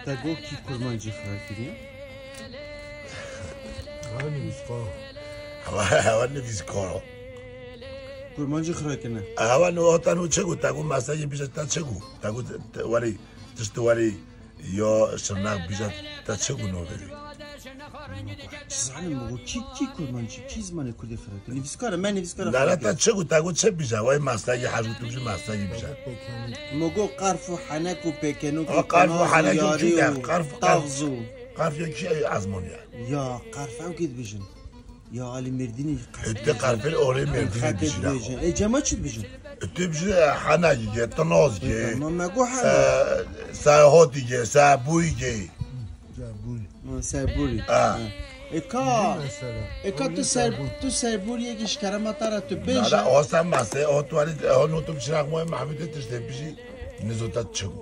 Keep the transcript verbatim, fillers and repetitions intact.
Te got kî kurmancî xira kiriye? Hewa nivîskar. Hewa, hewa nivîskar o. Kurmancî xira kirine. Hewa nivîskar o, te çi got? Te got mesela yê bîje te çi got? Te got te werî, tişt werî ya şirnak bîje te çi got no verî? Çi zanim bu kî, kî kurmancî, kî zimanê kurdê xira kiriye? Nivîskar e, me nivîskar e. Nara te çi got? Te got çi bîje? Wey mesela yê hej got tu bîje mesela yê bîje. Mo got qarf û henek û pêkenok û qenaz û yarî û tavz û. Qarf ya kî ezmaniye? Ya qarf ew kê dibêjin? Ya alî Mêrdînî. Te qarfê orê Mêrdînî dibêjin. E cema çi dibêjin? Te bîje henegî ye, tinazî ye. Ma me got hena. Sehotî ye, sehbûyî ye. Sebûrî. Ha. E ka, e ka tu ser, tu Sebûriyekî ji kerema te re tu bêje. O sen mase, o tu warî, o no tu bişira xwe Mehmûdê tiştê bîjî, nizo te çi bû?